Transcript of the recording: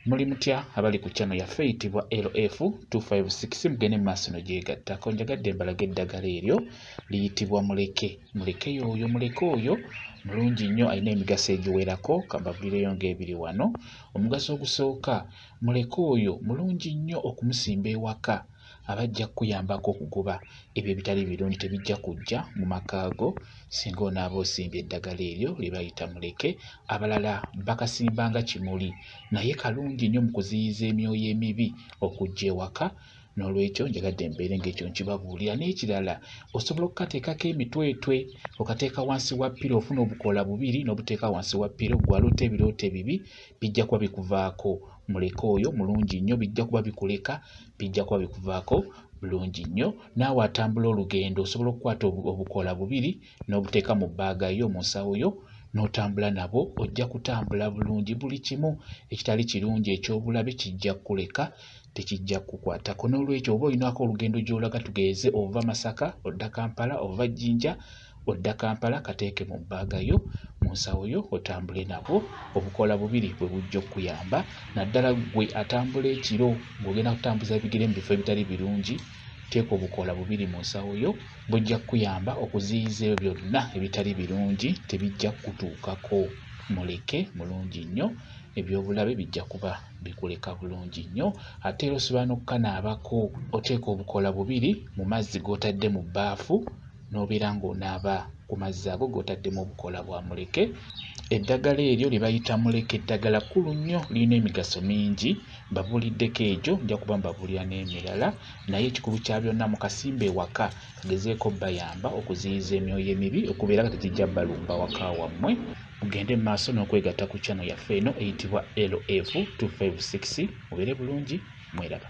Muli mutya abali ku channel yaffe eyitibwa LF 256 mugende mu maaso nogyegattako. Njagadde mbalage eddagala eryo liyitibwa muleke. Muleke y'oyo, muleke oyo mulungi nnyo, alina emigaso egiwerako, kambabulireyo ng'ebiri wano. Omugaso ogusooka, muleke oyo mulungi nnyo okumusimba ewaka aba ajja kukuyambako okugoba ebyo ebitali birungi tebijja kujja mu maka go singa onaaba osimbye eddagala eryo lye bayita muleke. Abalala bakasimba nga kimuli naye kalungi nnyo mu kuziyiza emyoyo emibi okujja ewaka n'olwekyo njagadde mbeere ng'ekyo nkibabuulira. N'ekirala osobola okukateekako emitwetwe okateeka wansi wa ppiro ofuna obukoola bubiri n'obuteeka wansi wa ppiro ggwe aloota ebirooto ebibi bijja kuba bikuvaako. Muleke oyo mulungi nnyo bijja kuba bikuleka bijja kuba bikuvaako bulungi nnyo. Naawe atambula olugendo osobola okukwata obukoola bubiri n'obuteeka mu bbaaga yo mu nsawo yo n'otambula nabwo ojja kutambula bulungi buli kimu ekitali kirungi eky'obulabe kijja kukuleka tekijja kukukwatako. N'olwekyo oba olinako olugendo gy'olaga tugeze ova Masaka odda Kampala ova Jinja odda Kampala kateeke mu bbaaga yo mu nsawo yo otambule nabwo. Obukoola bubiri bwe bujja okukuyamba naddala ggwe atambula ekiro ng'ogenda kutambuza bigere mu bifo ebitali birungi, teeka obukoola bubiri mu nsawo yo bujja kukuyamba okuziyiza ebyo byonna ebitali birungi tebijja kukutuukako. Muleke mulungi nnyo eby'obulabe bijja kuba bikuleka bulungi nnyo. Ate era osobola n'okukanaabako oteeka obukoola bubiri mu mazzi g'otadde mu bbaafu n'obeera ng'onaaba ku mazzi ago g'otaddemu obukoola bwa muleke. Eddagala eryo lye bayita muleke ddagala kkulu nnyo, lirina emigaso mingi. Mbabuuliddeko egyo, nja kuba mbabuulira n'emirala naye ekikulu kya byonna mukasimbe ewaka kagezeeko obbayamba okuziyiza emyoyo emibi okubeera nga tegijja bbalumba waka wammwe. Mugende mu maaso n'okwegatta ku channel yaffe eno eyitibwa LF 256 mubeere bulungi mweraba.